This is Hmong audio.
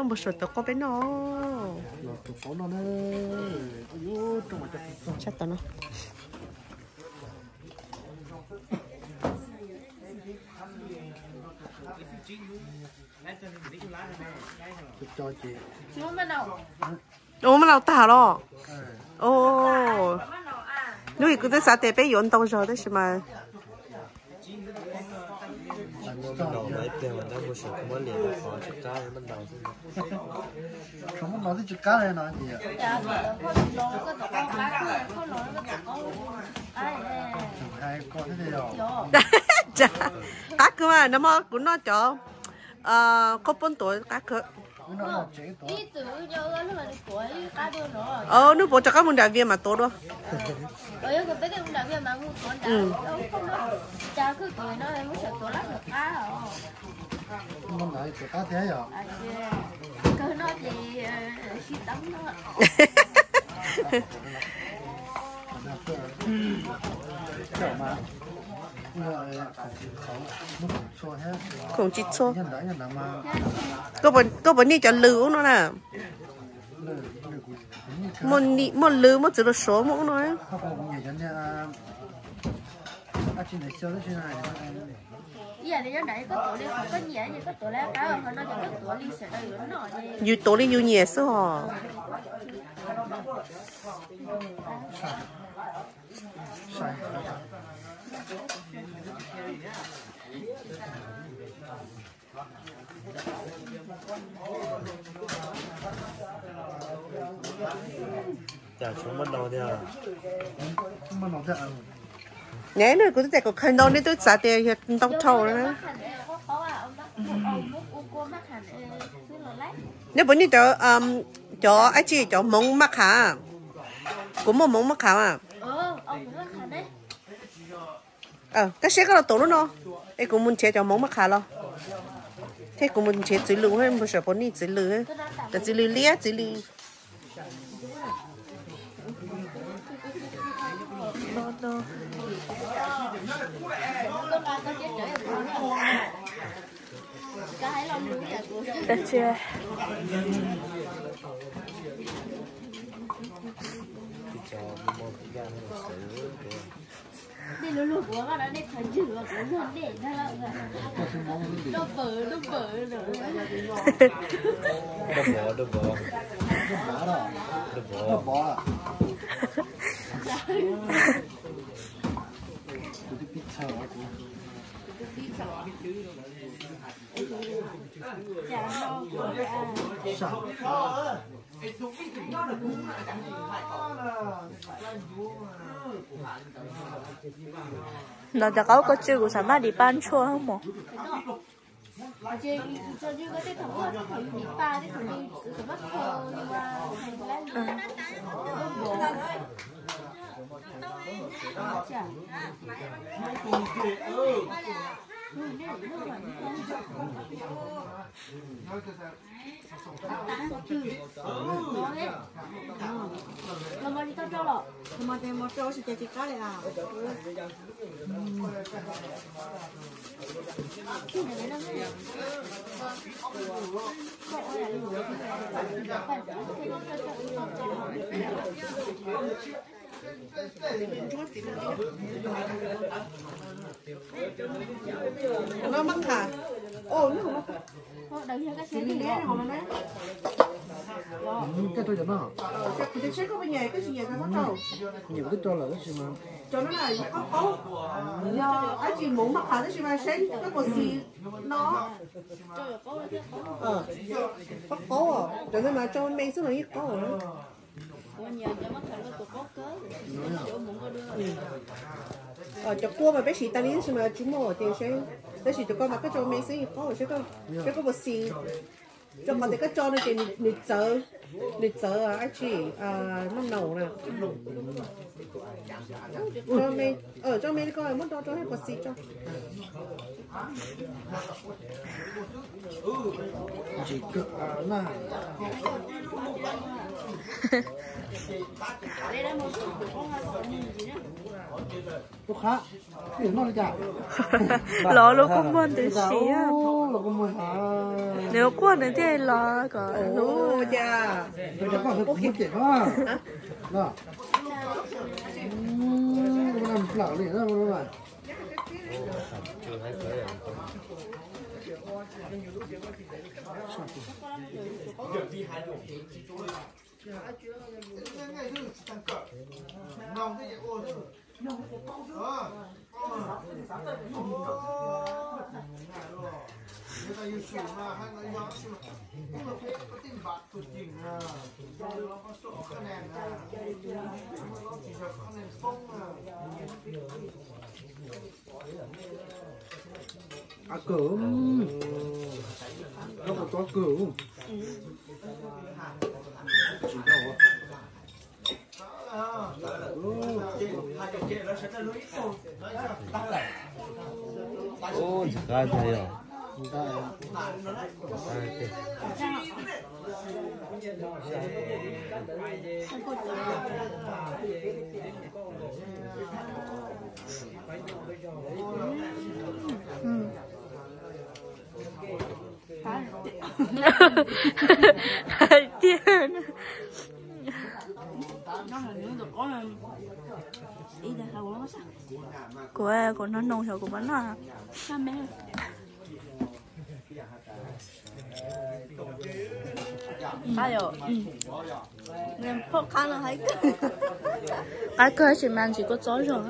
Npau suav tuav qaub peb noj. Tshaj tau no. Ua maj laus tag los? Hnub ib kuv twb xav tias peb yuav ntau zog tab sis mas Qab kawg mas, nag hmo kuv noj cov qhaub poob tuav qab kawg. Hnub puav rov qab mus nram Vias mas tuav dua. Khoom tsis txhua. Koj puas niaj cov lws ub no na? Muaj lws, muaj txiv lws suav, muaj ub no. Yus tuav li yus nyiam xwb os. Neb, kuv twb tias kom khaws ntau, neb twb xav tias yog ntau dhau na. Neb puas niaj cov, cov ab tsi, cov hmoov maj qhav? Kuv muaj hmoov maj qhav mas. Koj saib koj los tuav lub no, es kuv mus nrhiav cov hmoov maj qhav los, thiab kuv mus nrhiav txiv lws, mus saib puas nij txiv lws, cov txiv lws liab txiv lws. Los cov qaub koj tswj kuv xav maj dim paj ntshuaj mos. Cov no na, qaub qaub, yog ab tsi hmoov maj qhav tab sis mas saib koj puas xis no. Qaub qaub, cov ntawd mas tso me xwb los yeej qaub. Cov kua mas peb siv tas li tab sis mas tsis muaj tias seb, tab sis cov ko mas koj tso me xwb yeej qaub, seb koj puas xis. Rau qhov tias koj tso no ces nws txawv, nws txawv ab tsi, noj naus na. Tso me li ko muab do rau thiab puas xis tso. Los lub kua muag ntws si. Nws quaj nws thiaj los kom hlub. Qab kawg, koj kua txob kawg. Ntxim qab tiag yog. Hais tiag. Kuv, kuv noj noo xyov kuv puas noj. Qab kawg tab sis mas ntsis kua txob zog.